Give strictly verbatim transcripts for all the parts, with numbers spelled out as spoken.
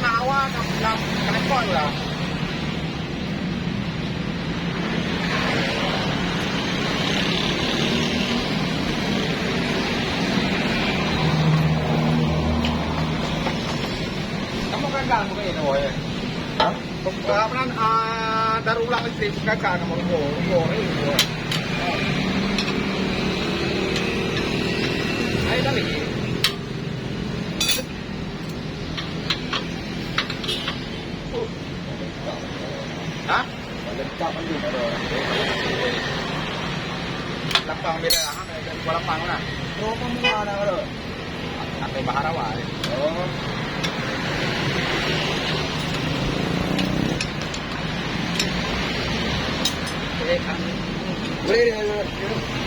Nak awak, nak, nak, nak ikot lah. Kamu gagal mungkin itu, ya? Hah? Apa nan, ah, daur ulang listrik gagal kamu ruko, ruko, ruko. Ayo tadi. Hah? Lapang beda, ha, dari dua lapang lah. Oh, kamu mana, bro? Sampai Baharawa, ya. Oh. Boleh, boleh, boleh.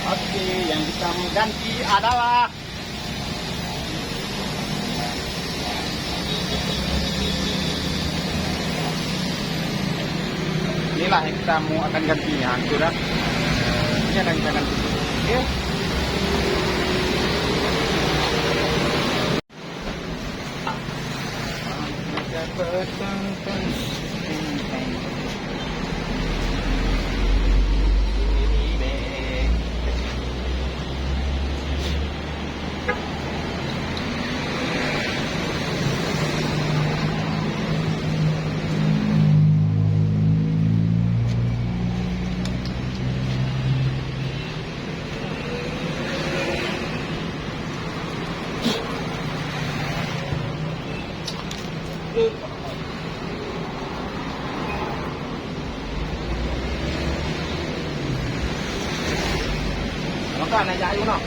Oke, yang kita mau ganti adalah inilah yang kita mau akan gantinya, hancur dah. Ini akan kita ganti. Oke. Maka nak jak ayu noh.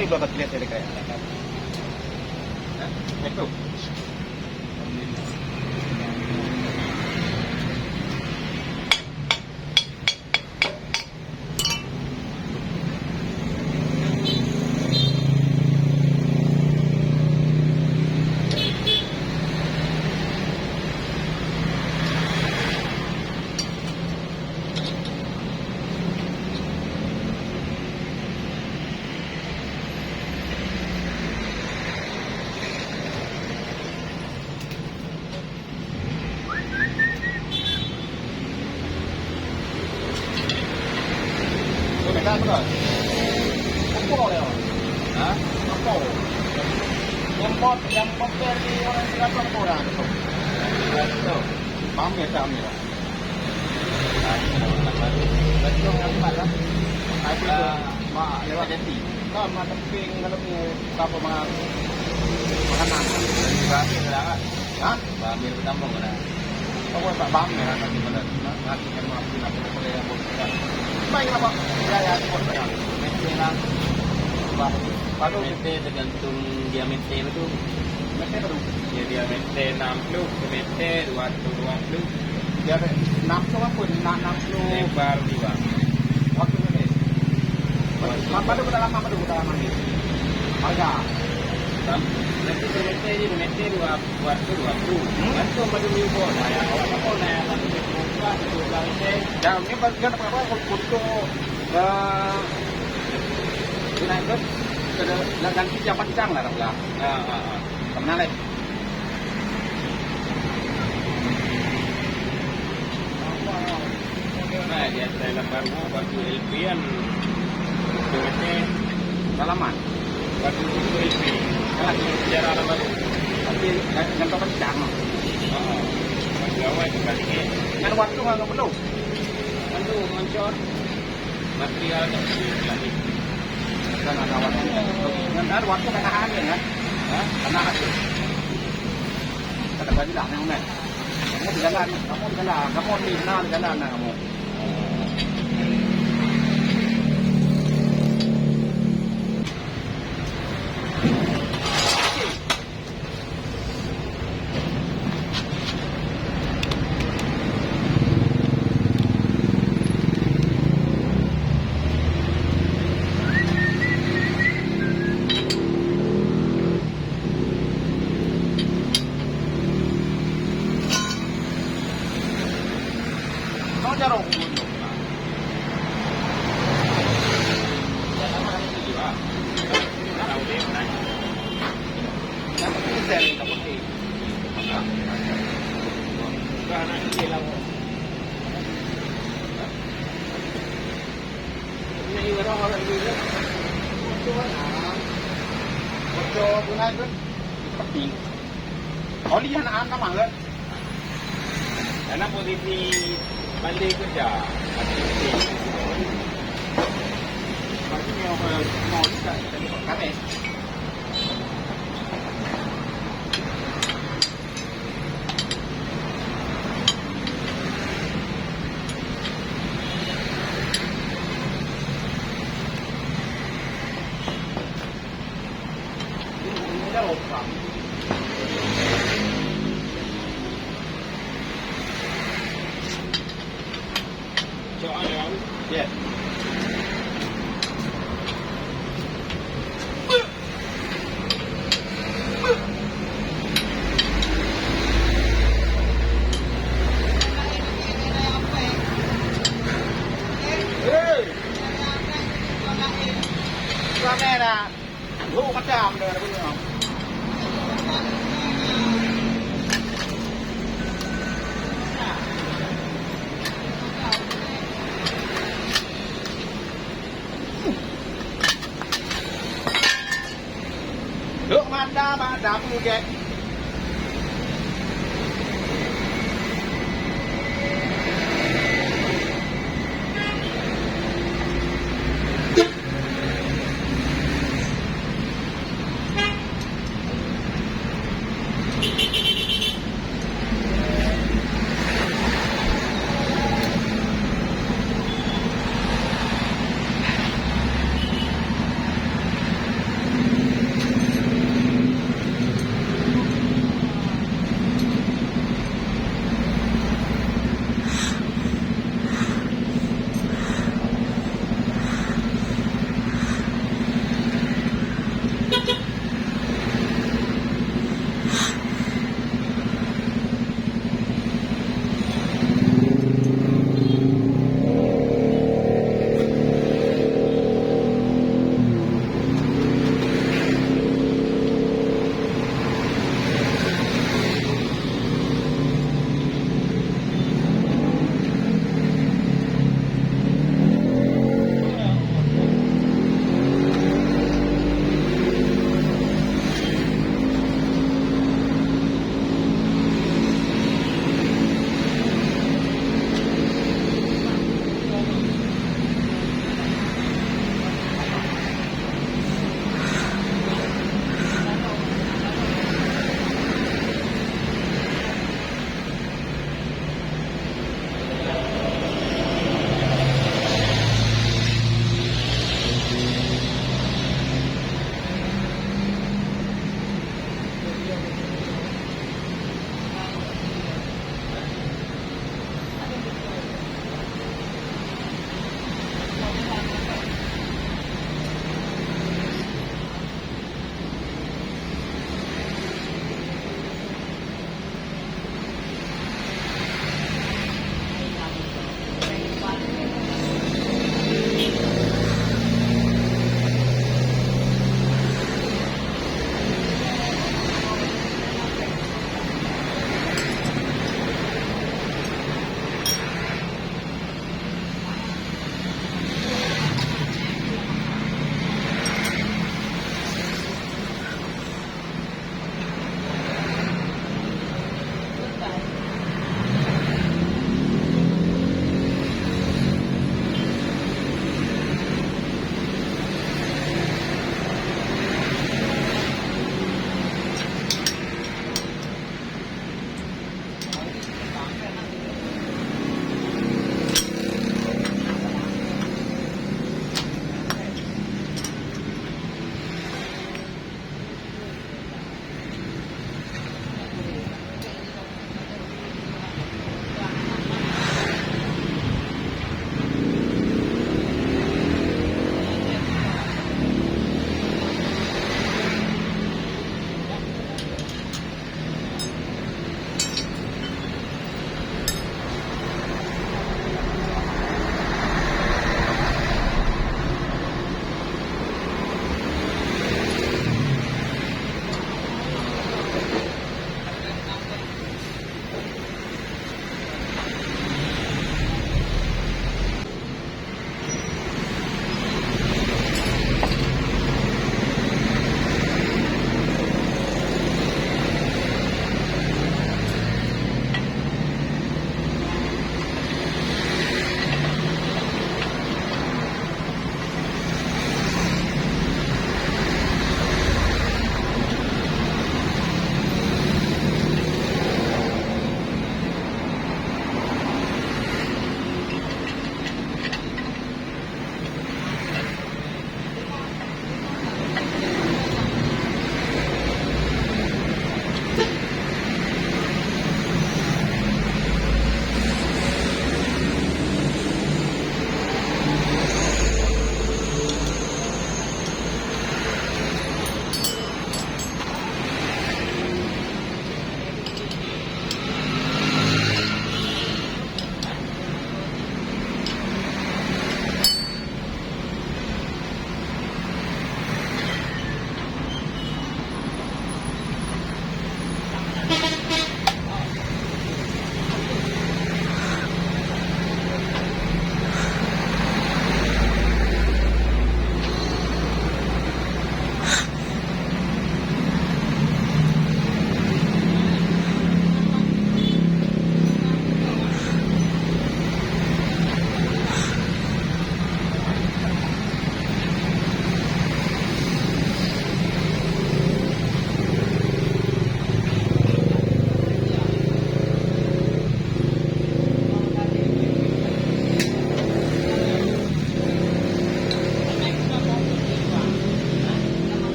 Ini berapa kilo saya dekat? Hah? Itu. Pot yang motor di orang tiga ratus orang tu. Bang ya, tak ambil. Betul, yang mana? Ah, mak lewat Deti. Kan mak teping kalau ni, apa, mak makanan. Berarti dah. Ha? Bamir beutambong dah. Awak tak bamir akan di mana? Nak, nak, nak, nak, nak, nak, nak, nak, nak. Baik, apa? Ya, ya, apa? Meter lah. Bah, baru meter tergantung diameter tu. Meter baru? Ya, diameter enam puluh, meter dua ratus dua puluh. Diameter enam puluh apa? Enam, enam puluh. Lebar juga. Waktu ni. Mak, pada, pada lama, pada, pada lama ni. Harga. Sam-, nanti meter je, meter dua. Buat tu, buat tu. Hmm? Bantu pada minggu pun. Nah, ya, awak pun, nah, ya, satu minggu, dua, satu bulan, eh. Dah, ni baru kan apa-apa, untuk, eh, United, kena nak ganti jam pancang lah, dah lah. Ya, ha, ha. Sama nak leh. Nah, di atas lambar rumah, batu L P kan. Batu L P. Salaman. Batu L P. Kan sejarah lambar rumah. Tapi, eh, yang tak kencang. Ha. Batu awal tu kali ni. Kan waktu nggak perlu. Kan tu, mancor. Material tak perlu lagi. Kan ada waktu. Kan ada waktu kena angin, kan? Ha? Kena angin. Kena bagi lah, nang, nang. Kamu di jalan, kamu di jalan, kamu di sana di jalan, nah, kamu. Oli hana an tamah kan? Karena posisi balik kerja. Maksudnya, orang mau juga kita buat karet. Hei! Ramai dah. Lu macam dah ada bunyi. Dok mata bak dapu gek.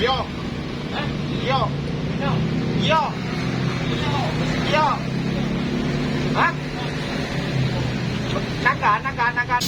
Yo. Yo. Yo. Yo. Hah? Naga, naga, naga.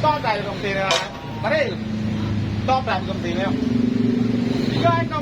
Toh tai lôn teurimong. Mari. Toh tai lôn teurimong. Tiga ekor.